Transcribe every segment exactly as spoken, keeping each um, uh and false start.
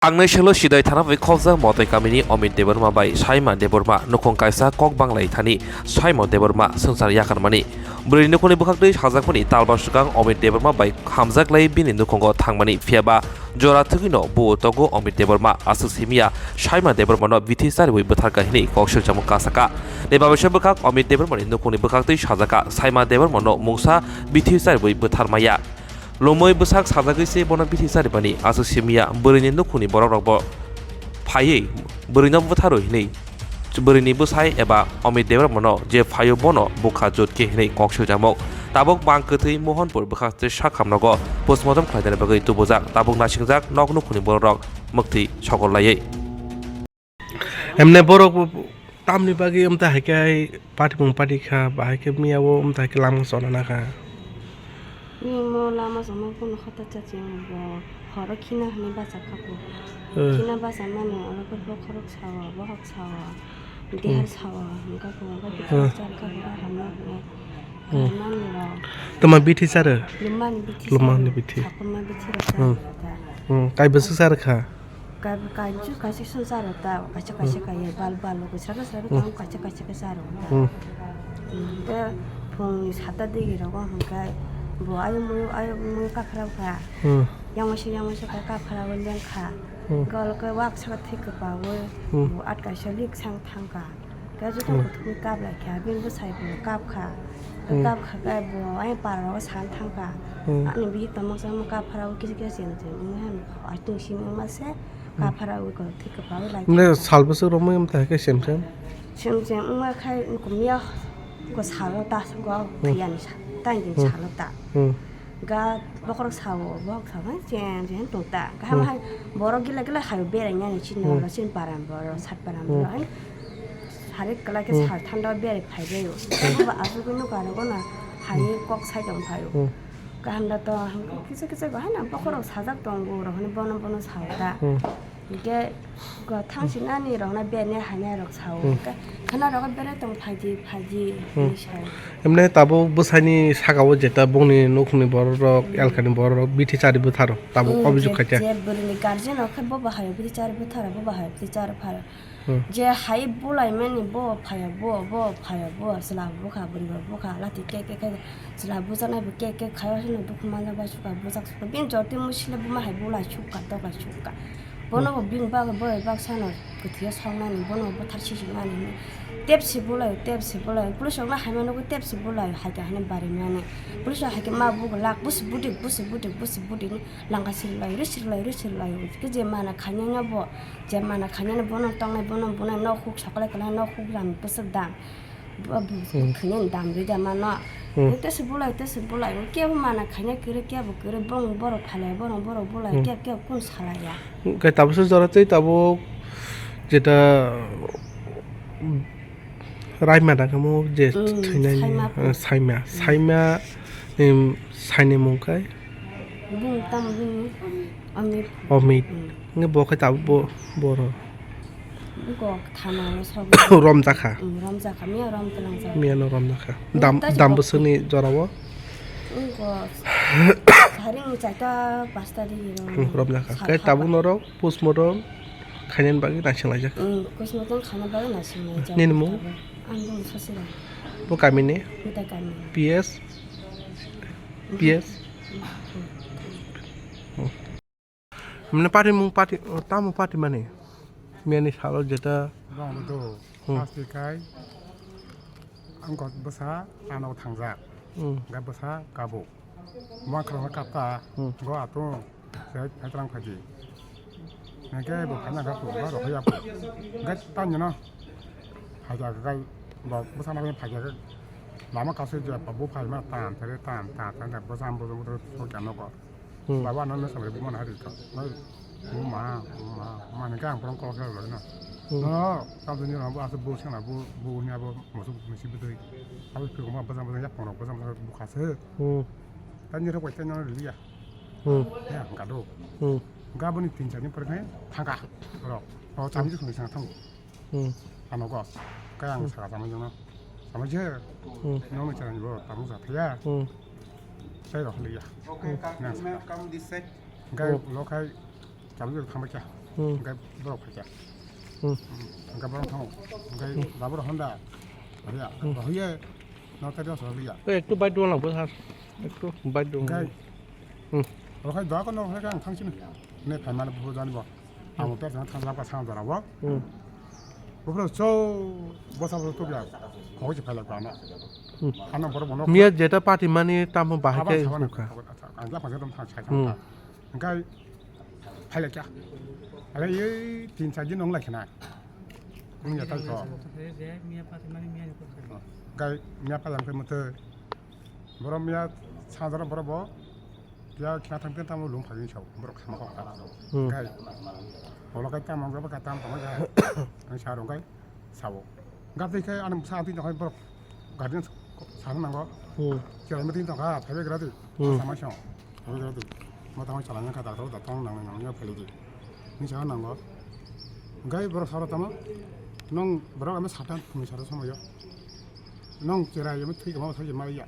Ang naisalo Sidai thana bai khobjak Motoi kamini Omit Debbarma bai Saima Debbarma nukhung kaisa kok banglai thani Saima Debbarma swngchar yakarmani. Bwrwini nukhungni bwkhaktwi sajakmani talba swkang Omit Debbarma bai hamjaklai bini nukhungo thangmani, phiyaba jora thwgwino bo togo Omit Debbarma aswk simiya Saima Debbarmano bithi chariwi bwtharkha hwnwi kok swijamo kasaka. Ni babaisa bwkhak Omit Debbarmani nukhungni bwkhaktwi sajaka Saima Debbarmano mungsa bithi chariwi bwtharmaya. Lomwi bwsak sajagwi se bono bithi charibani aswk simiya bwrwini nukhungni borokrokbo phaiwi bwrwino butharwi hwnwi bwrwini bwsai eba Omit Debbarmano je phaio bono bukha jot khe hwnwi kok swijamo. Tabuk bang kwthwi Mohanpur bwkhaktwi sakhamnogo postmortem khlainani bagwi tubujak, tabuk naisingjak nok nukhungni borokrok mwktwi sogol laiwi. Emne borok tamni bagwi amta hai khe patimung pati kha, bahai khe miya o amta hai khe lama chona na kha. Ni mo lama choma kunu hota cha chini bo horo khina hwnwi bacha kha ko. Eh. Khina bacha mani oro khe bokhorok sao, bohok sao, dihar sao, hwnkha ko, hwnkha ko, eh, char kha ko, hamya ko. Hmm. Mani rok. Tama bithi charo? Lumani bithi. Lumani charo. Bithi. Sakuma bithi rok. Hmm. Charo ta. Hmm. Kai bwswk charo kha? Kai, kai, kaisa kaisa song charo ta, kaisa kaisa hmm, kaiya bal bal rok saka saka hmm, tang kaisa kaisa khe charo ta. Hmm. Hmm, te phung sata digi rogo hwnkhe bo ayung muyung ayung muyung kaphra kha. Hmm. Yang waisa yang waisa kha kaphra o leng kha. Hmm. Gol khe wak saka thik khe pawi hmm, bo at kaisa lik sang thang kha. Khe joto hmm, kuthukni kap lai kha, bini bwsai bo kap kha. Hmm. Kap kha khe bo ayang para rogo san thang kha. Hmm. Ani bihik tongma khe omo kap phara o kisa kisa chen chen wngwi hano. Aitwng simi wngma se hmm, kap phara o kok thik khe pawi lai kha. Mane sal bwswk romwi wng tong khe sem sem? Sem sem wngma khai wngkha miya ko salo ta go hmm, thwiyani sa, tang din hmm, salo ta. Hmm. Ga bokhorok sao, bokhorok sao hai chen chen tong ta. Kaham hmm, hai borok gila gila hai berai nani chini hmm, oro chini paran borok sat paran hmm, borok hai. Sari kwlai khe hmm, sal thanda berai phai bai o. Tei bo asugwi nukha rogo na hai hmm, kok sai tong phai o. Hmm. Kaham da to kisa kisa go hai na bokhorok sajak tongo rok hwnwi bono bono sao da. Hmm. Hingke go thang sinani rok na bene hainai rok sao. Hmm. Hingke khana rok berai tong phaidi phaidi hmm, hwnwi sao. Emne tabuk bwsaini saka o jeta bongni nukhungni borok rok, hmm, elkani borok rok bithi chari bwtharo tabuk hmm, obijok je, khaikha. Je bwrwini guardian rok khe bo bahai bithi chari bwtharo, bo bahai bithi chari pharo. Hmm. Je hai bulaimani bo phaiya bo, bo phaiya bo, chwla bukha, bwrwi bo bukha, lati kek kek khai chwla bujanai bo kek kek khai, o hino dukhu manjak bai sukha, bujak sukha, bini jotwi mui sile buma hai bulai sukha, toklai sukha. Bono hmm, bo bini bagwi bo bai baksa no kwthwio songnani, bono bo buthar sisinani. Tepsi bulai, tepsi bulai, police rok no hai mano tepsi bulai, hai khe hino barimani. Police rok hai khe ma bugo lak, busi budik, busi budik, busi budik ni langka sirlai, ri sirlai, ri sirlai. Khe je mana khainai no bo. Je mana khainani bono tongnai, bono bunai nok huk sokolai kwlai, nok huk ram bwswk dam. Bo, bo, hmm, khainani dam rwi da mano. Hmm. Tei se bulai, tei se bulai. Kebo mana khaina kwrwi, kebo kwrwi. Bong borok phalai, bono borok bulai, hmm, kebo, kebo kun salai ya. Hwnkhe tabukhe jora tei tabuk jeta Raima da kamo je hmm, thainani, saima eh, pho. Saima. Hmm. Saima, em, saini mung khe? Bung tamo bini? Amit. Amit. Hmm. Nge bo khe tabuk bo, boro. Go thana no sobo. Rom jakha. Hmm, rom jakha. Miya rom tlang jakha. Miya no rom jakha. Hmm, dam, ta dam jabo. Bwswkni jora o? Go saring chaita pasta di rom. Hmm, rom jakha. Khe tabuk norok postmortem khainani bagwi naisinglaijak. Hmm, postmortem khaina bagwi naisinglaijak. Nini mung? Ang bung Sasira. Bo kamini? Kutai kami. P S? P S? Hmm. Mane party mung party, tamo party mani? Miyani salo jeta. Bang do. Hmm. Pasti kai. Ang kot bwsa ano thangjak. Hmm. Ga bwsa kabo. Mo khwlangma kapta, hmm, go atung, se phai tlang phaidi. Nangkhe bo phaina ga phuru, ba rw phai ya phuru. Ga tanya no. Phaida ga, bo bwsana phai phaida ga. Lama kasu je, bo phai ma tan, tere tan, tan, tan, tan, bwsam, bwsam, bwsam, so kya no go. Hmm. Baba no, no, samre buma na hari ka. No, buma, buma, buma ni ga ang prong kok lo no. Hmm. No, no, tam ni no, bo asu bo sing na, bo, bo ni abo, mo su, mo si bidoi. Abo phai ma bwsam, bwsam, ya phone, bwsam, bwsam, bo khase. Hmm. Tani rok bai tani rok liya. Hmm. Ya, gado. Hmm. Gaboni tin char ni pore thangka rok. O chami jisung sang thango. Hmm. Ano go. Kaya ang hmm, saka sama jong no. Sama je. Hmm. No me chara ni bo tamu sa thaya. Hmm. Sai rok liya. Okay, hmm, come, come this side. Gai hmm, lo khai chami jisung thangba kya. Hmm. Hwnkhe borok phaikha. Hmm. Hwnkhe borok thango. Hwnkhe Hmm. Babur Honda. Bahia. Hmm. Bahia. Notary o sohor liya. Oi, ektu bike dua langbo sir. Ektu bike dua. Hwnkhe. Hmm. Okhai doa kono hwnkhe ang thangsini. Ne phaimani buphuru jani bo. Amo pek jang thang jabka sang jora bo. Hmm. Buphuru chou bosa bo tukya. Khogoi se phailak ba ano. Hmm. Ano borok bono. Miya jeta party mani tamo bahai Abang khe sawan hukha. Ang jabka jadam thang sai Hmm. thang. Hwnkhe phailakya. Alai ei tin char din wng laikha na. Wngya tai kho. Hwnkhe miya phalang khe mwtwi. Borok miya sanjora borok bo. Phiya khna thang khe tamo lung phagwi sao. Borok khama kok kha. Hmm. Hwnkhe. Olo khe tamo wngya ba kha tam tamo kha. Ang sa rwngkhe. Sao. Gabri khe ani bwsa amtwi tongkha borok guardian sana nango. Hmm. Chwraima twi tongkha, phaibai gra di. Hmm. Sama song. Phaibai gra di. Mo tamo chalangya kha doctor, doctor nang nang nang phaibai di. Ni sana nango. Gai borok saro tamo. Nong borok ama satan phungni saro somoyo. Nong cherai ama thwi kama thwi ma ya.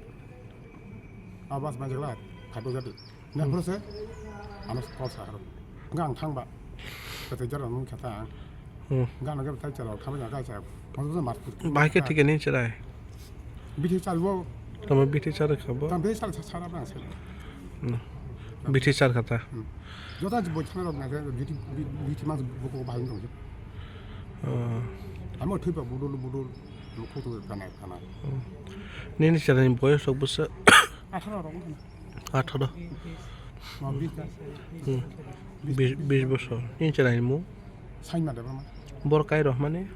Abas majagla phaibai gra di. Nang phuru se ano call sa haro. Hwnkhe ang thangba. Kete jora nung khe ta. Hmm. Hwnkhe ano khe tai chalo thangba jang kai cha. Mo mo mar. Bahai khe thik ni cherai. Bithi chal bo. Tamo bithi char kha bo. Tam be chal sa sara bang se. Hmm. Bithi char kha ta. Hmm. Jota bo chana rok na bithi bithi mas bo ko bahai nung. Oh. Amo thwi ba budul budul. Mo khutu kana kana. Hmm. Nini cherai ni boyos rok bwsa. Atharo rok. Atharo. Hmm. Bis, bis bosor. Nini cherai ni mung? Saima Debbarma. Bor kai rohmani?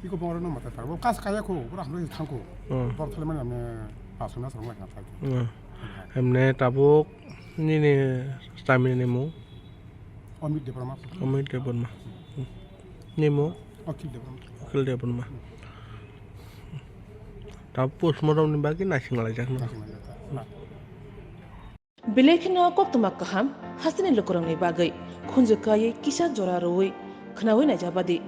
Iko bongro no mata tabo. Kas kaya ko, bora hamle thangko. Hmm. Bor thale mani amne pasuna sarong lai thangko. Hmm. Emne tabuk nini chamini ni mung? Amit Debbarma. Amit Debbarma. Hmm. Ni mung? Akhil Debbarma. Akhil Debbarma. Ta postmortem ni bagwi naising laijak no. Naising laijak. Belai kheno koktwma kaham hasteni lukurokni bagwi khunju kaiwi kisa jora rwui khnaui naijabadi.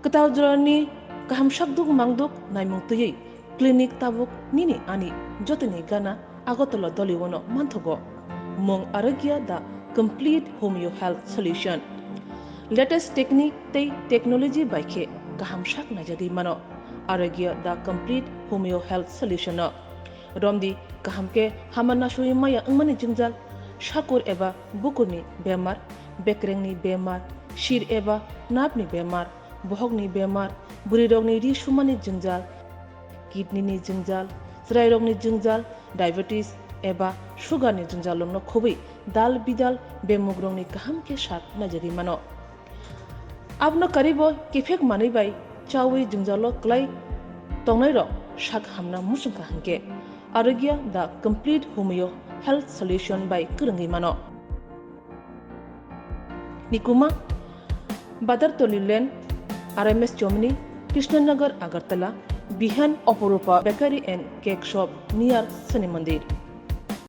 Kwtal jorani kaham sakduk mangduk naimung twiwi clinic tabuk nini ani jotoni gana Agartala Doliwano manthogo. Mung Arogya the complete homeo health solution. Latest technique tei technology bai khe kaham sak naijagwi mano Arogya the complete homeo health solution no. Romdi kaham khe hama nasui maya wngmani jwngjal, sakur eba bukurni bemar, bekrengni bemar, sir eba nerve ni bemar, bohokni bemar, bwrwirokni ri sumani jwngjal, kidney ni jwngjal, chwrairokni jwngjal, diabetes eba sugar ni jwngjal rokno khobwi dal bidal bemugrokni kaham khe sak naijagwi mano. Abono karibo kiphek manwi bai chawi jwngjalo kwlai tongnairok sak hamna muchungkha hwnkhe Arogya the complete homeo health solution bai kwrwngwi mano. Nikuma, Badartoli Lane, R M S Chomni, Krishnanagar, Agartala, Bihan, Oporupa Bakery and Cake Shop near Shani Mandir.